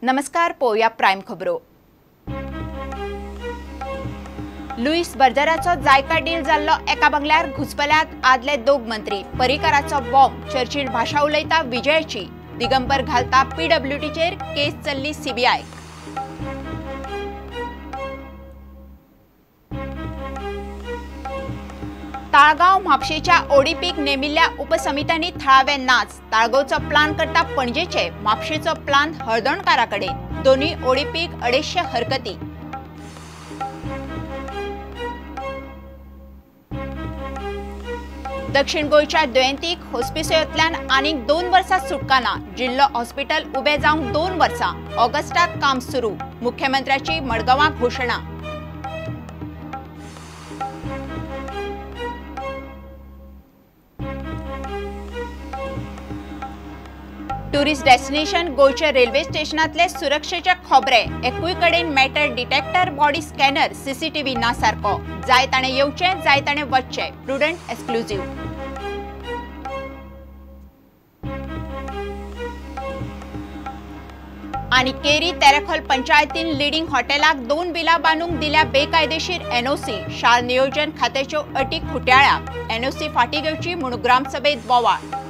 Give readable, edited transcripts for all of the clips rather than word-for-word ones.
नमस्कार, पोवया प्रायम खबरो. लुईस बर्जराचो जायका डील जाल्लो एका बंगल्यार घुसपल्यात आदले दोग मंत्री. पर्रीकाराचो बॉम्ब, चर्चिल भाशा उलयता विजयाची. दिगंबर घालता पीडब्ल्यूडीचेर केस चल्ली सीबीआय. ताळगांव म्हापशेच्या ओडीपीक नेमिल्ल्या उपसमित्यांनी थळावे नाच. ताळगांवचो प्लान करता पणजेचे, म्हापशेचो प्लान हळदोणकारा कडेन. दोनूय ओडीपीक 250 हरकती. दक्षिण गोंयच्या दुयेंतीक हॉस्पिसोंतल्यान आनीक 2 वर्सां सुटका ना. जिल्लो हॉस्पिटल उबे जावंक 2 वर्सां, ऑगस्टाक काम सुरू. मुख्यमंत्र्याची मडगांवां घोशणा. टुरिस्ट डेस्टिनेशन गोंयच्या रेल्वे स्टेशनांतले सुरक्षेचे खोबरे. एकूय कडेन metal detector, body scanner, CCTV ना सारको. जाय ताणें येवचें, जाय ताणें वचचें. Prudent exclusive. आनी केरी तेरेखोल पंचायतीन लिडिंग हॉटेलाक 2 बिलां बांदूंक दिल्या बेकायदेशीर एनओसी. शार नियोजन खात्याच्यो अटी खुट्याळ्या. एनओसी फाटीं घेवची म्हूण ग्रामसभेत बोवाळ.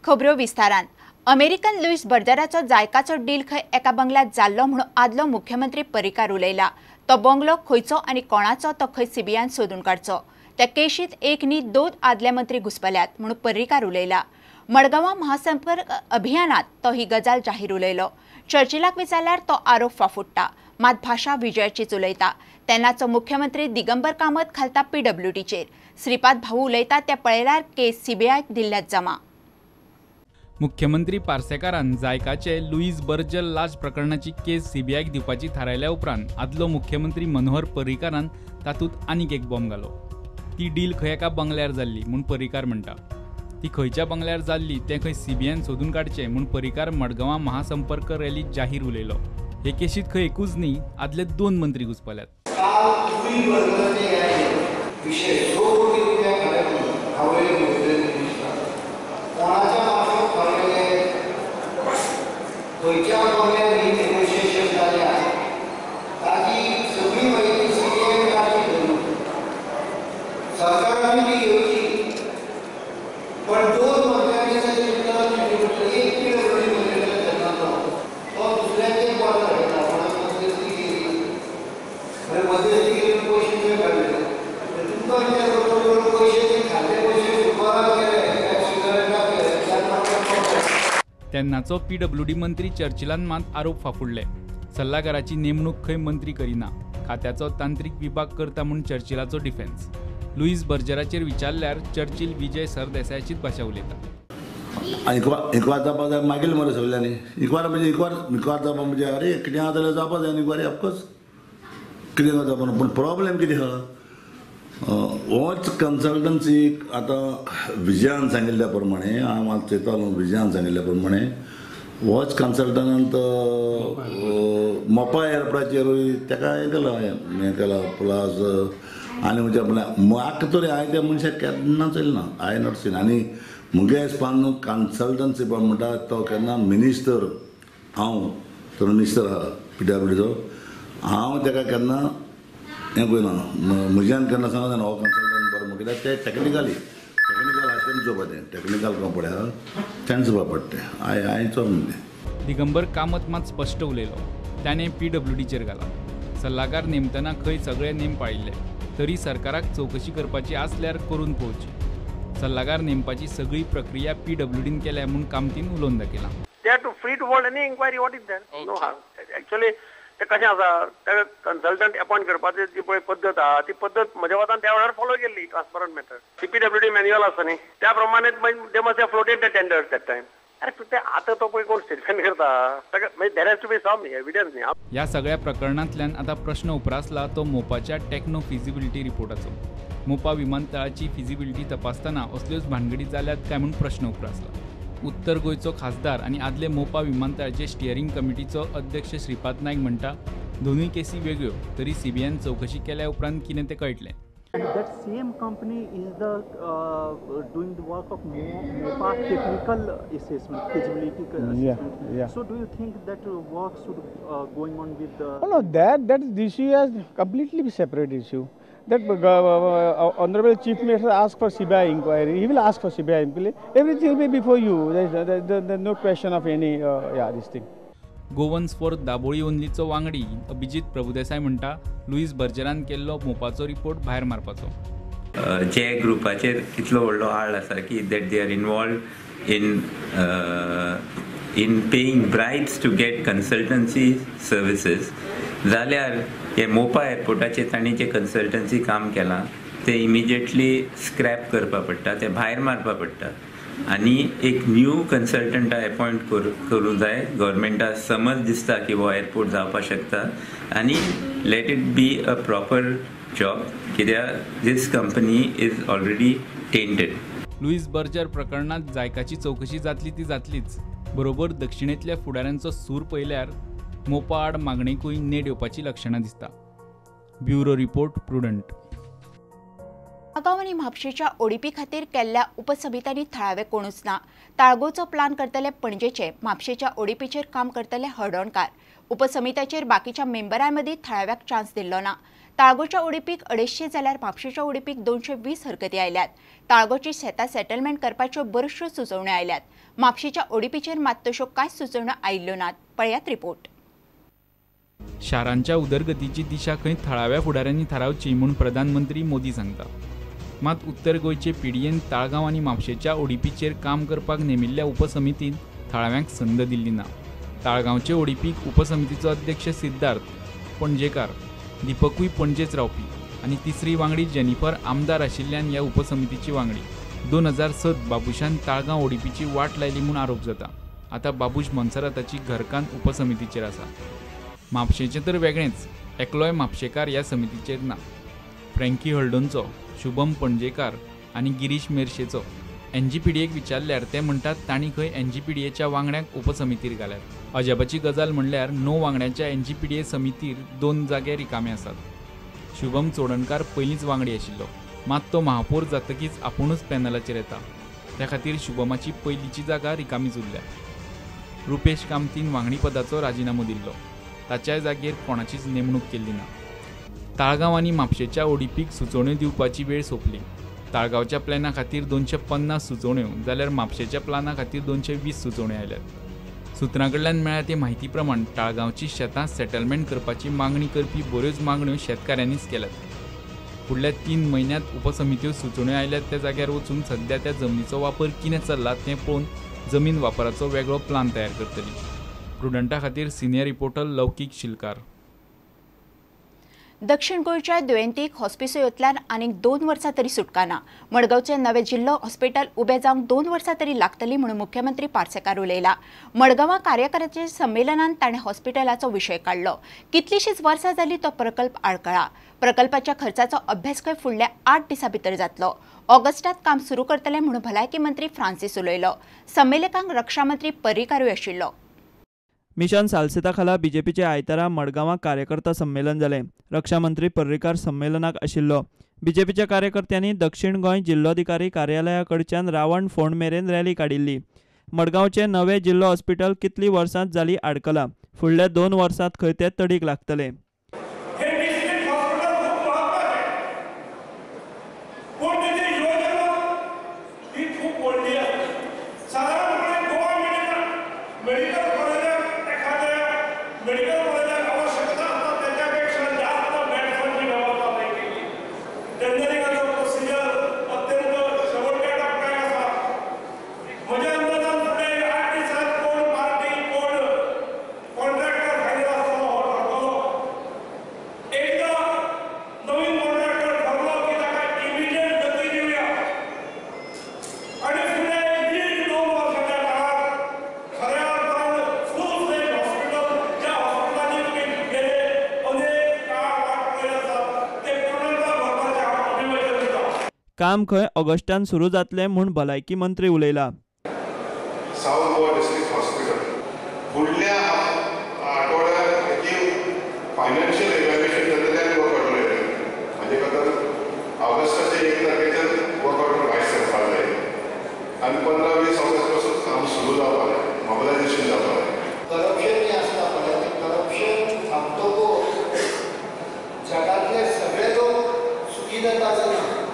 खबरो विस्तारान. अमेरिकन लुईस बर्जराचो जायकाचो डील खंय एका बंगल्यात जाल्लो म्हणून आदलो मुख्यमंत्री पर्रीकार उलयला. तो बंगलो खंयचो आनी कोणाचो तो खंय सीबीआयन सोदून काडचो. त्या केशीत 1 न्ही 2 आदले मंत्री घुसपल्यात म्हणून पर्रीकार उलयला. मडगांवां महासंपर्क अभियानात तो ही गजाल जाहीर उलयलो. चर्चिलाक विचारल्यार तो आरोप फाफुडटा, मात भाशा विजयाचीच उलयता. तेन्नाचो मुख्यमंत्री दिगंबर कामत घालता पीडब्ल्यूडीचेर. श्रीपाद भाऊ उलयता ते पळयल्यार केस सीबीआयक दिल्ल्यात जमा. मुख्यमंत्री पार्सेकारान जायकाचे लुईस बर्जर लाच प्रकरणाची केस सीबीआयक दिवपाची थारायल्या उपरांत आदलो मुख्यमंत्री मनोहर पर्रीकारान तातूंत आनीक एक बॉम्ब घालो. ती डील खंय एका बंगल्यार जाल्ली म्हूण पर्रीकार म्हणटा. ती खंयच्या बंगल्यार जाल्ली तें खंय सीबीआयन सोदून काडचें म्हूण पर्रीकार मडगांवां महासंपर्क रॅलीत जाहीर उलयलो. हे केशीत खंय एकूच न्ही आदले 2 मंत्री घुसपल्यात. खंयच्या बंगल्यार ही नेगोशिएशन जाल्या ताची सगळी माहिती सीबीआयन काडची धरून सरकारान ती घेवची. पण 2 मंत्र्यांनी एक पीडब्ल्यूडी मंत्र्याच्या तेन्नाचो तो दुसऱ्याचेर बोट दाखयता. कोणाक मध्यस्थी केली, मागीर मध्यस्थी केली पयशे तुवें काडले. तुमकां विचार करतो पयशे ते खाल्ले पयशे फुटबॉलाक गेले, सिगरेटाक गेले. तेन्नाचो पीडब्ल्यूडी मंत्री चर्चिलान मात आरोप फाफुडले. सल्लागाराची नेमणूक खंय मंत्री करिना, खात्याचो तांत्रिक विभाग करता म्हूण चर्चिलाचो डिफेन्स. लुईस बर्जराचेर विचारल्यार चर्चिल विजय सरदेसायाचीच भाशा उलयता. इन्क्वायर जावपा जाय मागीर मरे सगल्यांनी. इन्क्वायर म्हणजे इन्क्वायर जावपा म्हणजे अरे कितें आसा जाल्यार जावपा जाय इन्क्वायरी, ऑफकोर्स कितें जावपा. पूण प्रॉब्लेम कितें आहा, होच कन्सल्टन्सी आतां विजयान सांगिल्ल्या प्रमाणे हांव मात चोयतालो, विजयान सांगिल्ल्या प्रमाणे होच कन्सल्टंट मोपा एअरपोर्टाचेरूय तेका हें केलां, हें केलां. प्लस आनी म्हणजे म्हाका तरी हांवें त्या मनशाक केन्ना चोयलें ना, हांवें not seen. आनी मुगे हिसपान न्हू कन्सल्टन्सी म्हणटा तो केन्ना मिनिस्टर, हांव तो मिनिस्टर आहा पीडब्ल्यूडीचो, हांव तेका केन्ना हें पळयना. म्हज्यान केन्ना सांगना हो कन्सल्टंट बरो म्हण, कित्याक ते टॅक्निकली टॅक्निकल आसा तेंच चोवपा, तें टॅक्निकल कोण पळय आहा तेंच चोवपा पडटा तें. हांवें चोवप म्हणलें. दिगंबर कामत मात स्पश्ट उलयलो. ताणें पीडब्ल्यूडीचेर घाला. सल्लागार नेमतना खंय सगळे नेम पाळिल्ले तरी सरकाराक चवकशी करपाची आसल्यार करून पळोवची. सल्लागार नेमपाची सगळी प्रक्रिया पीडब्ल्यूडीन केल्या म्हूण कामतीन उलोवन दाखयलां. They are to free to hold any inquiry, what is that? No harm. Actually ते कशें आसा, ते कन्सल्टंट अपॉयंट करपाची जी पळय पद्दत आहा ती पद्दत म्हज्या मतान त्या वेळार फॉलो केल्ली, ट्रान्सपरंट मेथड. सीपीडब्ल्यूडी मॅन्युअल आसा न्ही, त्या प्रमाणे they must have floated the tenders that time. अरे ते आतां तो पळय कोण स्टेटमेंट करता ताका मागीर there has to be some evidence न्ही. ह्या सगळ्या प्रकरणांतल्यान आतां प्रश्न उप्रासला तो मोपाच्या टेक्नो फिजिबिलिटी रिपोर्टाचो. मोपा विमानतळाची फिजिबिलिटी तपासतना असल्योच भानगडी जाल्यात काय म्हूण प्रश्न उप्रासला. उत्तर गोंयचो खासदार आनी आदले मोपा विमानतळाचे स्टियरींग कमिटीचो अध्यक्ष श्रीपाद नायक म्हणटा, दोनूय केसी वेगळ्यो तरी सीबीआयन चवकशी केल्या उपरांत कितें तें कळटलें. That same company is the doing the work of MOPA technical assessment, feasibility assessment. Yeah, yeah. So do you think that work should going on with the? Oh, no, that issue is completely separate issue. That Honorable Chief Minister asked for CBI inquiry. He will ask for CBI inquiry. Everything will be before you. There is no question of any this thing. Goans for Dabolim ओनलीचो वांगडी अभिजीत प्रभुदेसाय म्हणटा, Luis बर्जरान केल्लो मोपाचो report भायर मारपाचो. जे ग्रुपाचेर इतलो व्हडलो आळ आसा की that they are involved in paying bribes to get consultancy services, जाल्यार हे मोपा एअरपोर्टाचेर तांणी जें कन्सल्टन्सी काम केलां तें इमिजिएटली स्क्रॅप करपा पडटा, तें भायर मारपा पडटा आनी एक न्यू कन्सल्टंटा एपॉयंट करूं जाय. गव्हर्मेंटा समज दिसता की हो एअरपोर्ट जावपाक शकता आनी let it be a proper job, कित्याक this company is already tainted. Luis Berger प्रकरणात जायकाची चवकशी जातली ती जातलीच, बरोबर दक्षिणेंतल्या फुडाऱ्यांचो सूर पळयल्यार मोपा आड मागणेकूय नेट येवपाची लक्षणां दिसता. Bureau report, Prudent. Taleigao आनी म्हापशेच्या ओडीपी खातीर केल्ल्या उपसमित्यांनी थळावे कोणूच ना. ताळगांवचो प्लान करतले पणजेचे, म्हापशेच्या ओडीपीचेर काम करतले हळदोणकार. उपसमित्याचेर बाकीच्या मेंबरां मदीं थळाव्याक चान्स दिल्लो ना. ताळगांवच्या ओडीपीक 250 जाल्यार म्हापशेच्या ओडीपीक 220 हरकती आयल्यात. ताळगांवची शेतां सेटलमेंट करपाच्यो बऱ्योचश्यो सुचोवण्यो आयल्यात. म्हापशेच्या ओडीपीचेर मात तश्यो कांयच सुचोवण्यो आयिल्ल्यो नात. पळयात रिपोर्ट. शारांच्या उदरगतीची दिशा खंय थळाव्या फुडाऱ्यांनी थारावची म्हूण प्रधानमंत्री मोदी सांगता. मात उत्तर गोंयचे पिडयेन ताळगांव आनी म्हापशेच्या ओडीपीचेर काम करपाक नेमिल्ल्या उपसमितीन थळाव्यांक संद दिल्ली ना. ताळगांवचे ओडीपीक उपसमितीचो अध्यक्ष सिद्धार्थ पणजेकार, दीपकूय पणजेच रावपी आनी तिसरी वांगडी जेनिफर आमदार आशिल्ल्यान ह्या उपसमितीची वांगडी. 2007 बाबूशान ताळगांव ओडीपीची वाट लायली म्हूण आरोप जाता. आतां बाबूश मोन्सेराताची घरकान्न उपसमितीचेर आसा. म्हापशेचें तर वेगळेंच, एकलोय म्हापशेकार ह्या समितीचेर ना. फ्रँकी हळदोणचो, शुभम पणजेकार आनी गिरीश मेरशेचो. एनजीपीडीएक विचारल्यार ते म्हणटात तांणी खंय एनजीपीडीएच्या वांगड्यांक उपसमितीर घाल्यात. अजापाची गजाल म्हणल्यार 9 वांगड्यांच्या एनजीपीडीए समितीर 2 जागे रिकामे आसात. शुभम चोडणकार पयलींच वांगडी आशिल्लो, मात तो महापौर जातकीच आपुणूच पॅनलाचेर येता. त्या खातीर शुभमाची पयलींची जागा रिकामीच उरल्या. रुपेश कामतीन वांगडीपदाचो राजिनामो दिल्लो, ताच्याय जागेर कोणाचीच नेमणूक केल्ली ना. ताळगांव आनी म्हापशेच्या ओडीपीक सुचोवण्यो दिवपाची वेळ सोंपली. ताळगांवच्या प्लॅना खातीर 250 सुचोवण्यो जाल्यार म्हापशेच्या प्लॅना खातीर 220 सुचोवण्यो आयल्यात. सुत्रां कडल्यान मेळ्ळ्या ते म्हायती प्रमाण ताळगांवची शेतां सेटलमेंट करपाची मागणी करपी बऱ्योच मागण्यो शेतकाऱ्यांनीच केल्यात. फुडल्या 3 म्हयन्यांत उपसमित्यो सुचोवण्यो आयल्यात त्या जाग्यार वचून सद्या त्या जमनीचो वापर कितें चल्ला तें पळोवन जमीन वापराचो वेगळो प्लान तयार करतली. प्रुडंटा खातीर सिनियर रिपोर्टर लौकीक शिलकार. दक्षिण गोंयच्या दुयेंतीक हॉस्पिसोंतल्यान आनीक 2 वर्सां तरी सुटका ना. मडगांवचें नवें जिल्लो हॉस्पिटल उबें जावंक 2 वर्सां तरी लागतली म्हणून मुख्यमंत्री पार्सेकार उलयला. मडगांवां कार्यकर्त्यांच्या संमेलनान ताणें हॉस्पिटलाचो विशय काडलो. कितलीशींच वर्सां जाली तो प्रकल्प आडकळा. प्रकल्पाच्या खर्चाचो अभ्यास खंय फुडल्या 8 दिसां भितर जातलो. ऑगस्टात काम सुरू करतले म्हणून भलायकी मंत्री फ्रांसीस उलयलो. संमेलकांक रक्षा मंत्री पर्रीकारूय आशिल्लो. मिशन सालसेता खाला बीजेपीचे आयतारा मडगांवां कार्यकर्ता संमेलन जालें. रक्षा मंत्री पर्रीकार संमेलनाक आशिल्लो. बीजेपीच्या कार्यकर्त्यांनी दक्षिण गोंय जिल्लोधिकारी कार्यालया कडच्यान रावण फोंड मेरेन रॅली काडिल्ली. मडगांवचे नवे जिल्लो हॉस्पिटल कितली वर्सां जाली आडकला. फुडल्या 2 वर्सांत खंय ते तडीक लागतले. काम खंय ऑगस्टान सुरू जातलें म्हूण भलायकी मंत्री उलयला. साऊथ गोवा डिस्ट्रिक्ट हॉस्पिटल फुडल्या आठवड्यात फायनान्शियल इव्हॅल्युएशन जातलें आनी वर्क ऑर्डर येतलें. हाजे खातीर हांव जाता अशें ना,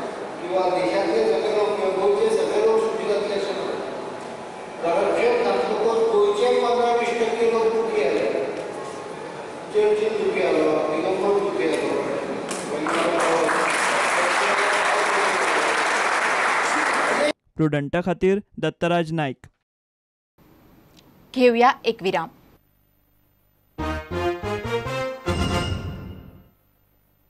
किंवा देशांतले सगळे लोक किंवा गोंयचे सगळे लोक सुखी जातले अशें ना. करप्शन जातकूच गोंयचे 15-20% लोक दुखी जाले, चर्चील दुखी जालो, दिगंबर दुखी जालो. प्रुडंटा खातीर दत्तराज नायक. घेवया एक विराम.